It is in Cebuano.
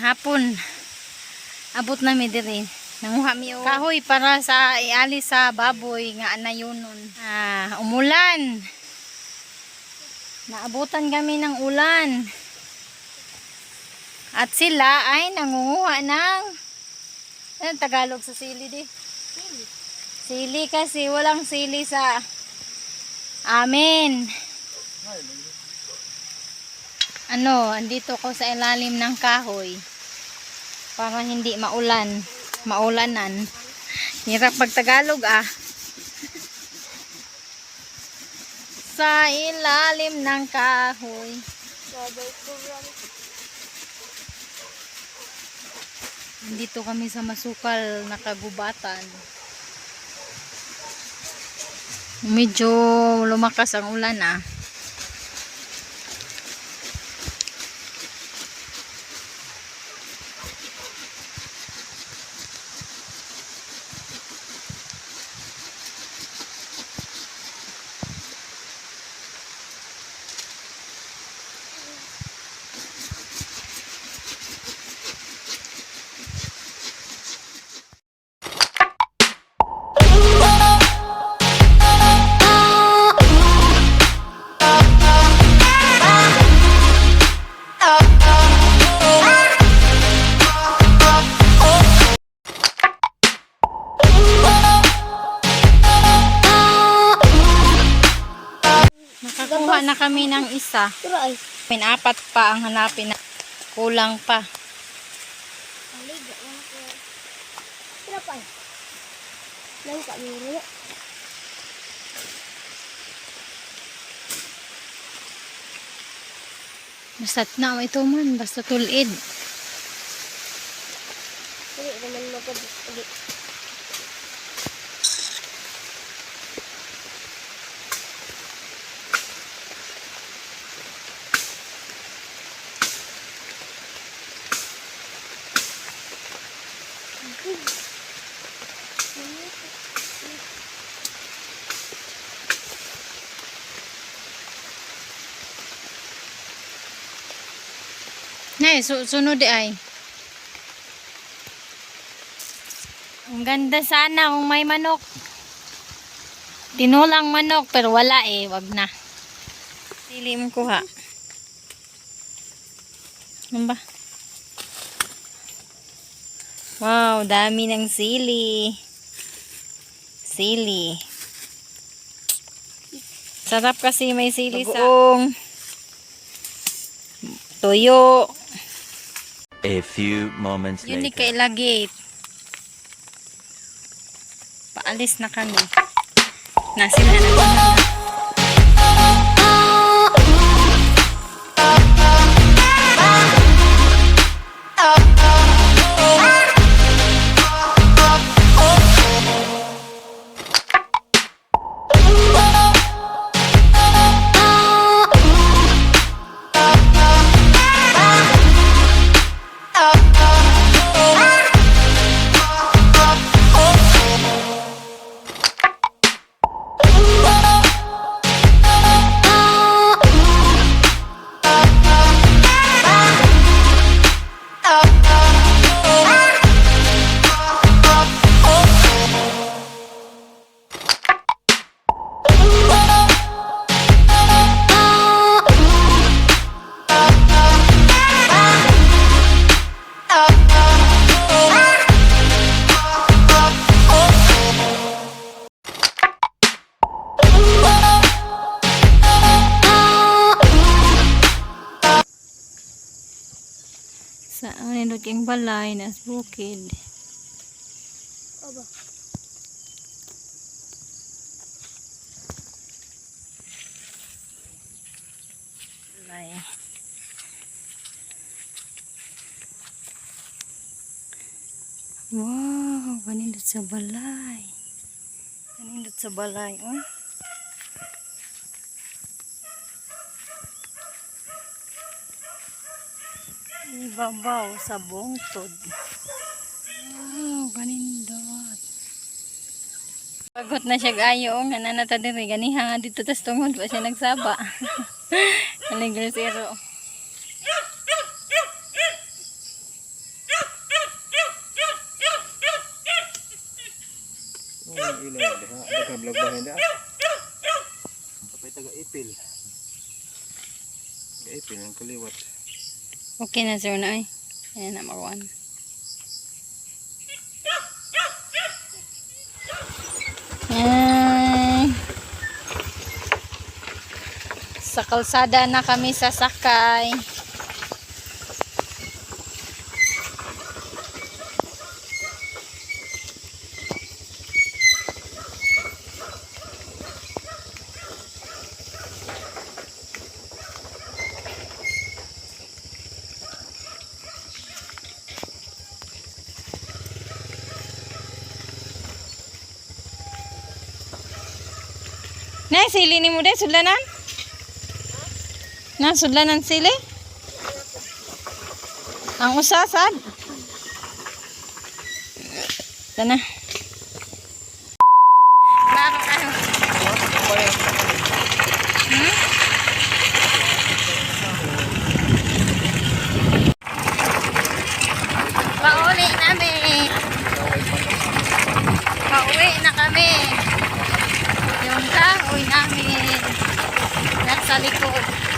Hapon. Abot na mi diri. Nanguha mi og kahoy para sa iali sa baboy nga anayunon. Ah, umulan. Naabutan kami ng ulan. At sila ay nangunguha ng, anong Tagalog sa sili di? Sili. Sili kasi walang sili sa amin. Ano, andito ko sa ilalim ng kahoy para hindi maulan, maulanan. Hirap pag Tagalog ah. Sa ilalim ng kahoy. Sabay ko lang. Andito kami sa masukal na kagubatan. Medyo lumakas ang ulan ah. Nakakuha na kami ng isa. Pero ay. May apat pa ang hanapin na kulang pa. Aliga lang ko. Pero pa ay. Lang ka miro. Basta na ito man, basta tulid. Dili naman magod. Agi. Nay, sunod ay. Ang ganda sana kung may manok. Tinulang manok pero wala eh, wag na. Sili mo kuha. Ano ba? Wow, dami ng sili. Sili. Sarap kasi may sili sa tuyo. A few moments Yun ni later. kay Lagate. Paalis na kami. Na sila na. Sa ano king balay nas bukid. Aba. Balay. Wow, kanindot sa balay. Kanindot sa balay, oh. Ibabaw sa bungtod. Wow, kanindot. Pagot na siya gayo, nga nanata diri ganiha nga dito tas tungod pa siya nagsaba. Aling grosero. Sa vlog ba hindi ah? Kapay taga ipil. Taga ipil ang kaliwat. Okay na sir na ay. Ayan na makuan. Ay. Sa kalsada na kami sasakay. Na, sili ni mo de, sudlanan? Na, sudlanan sili? Ang usa, sad? Tana. Klaro kayo. Pauli namin. Pauwi na kami. Yung kahoy namin. Nasa likod.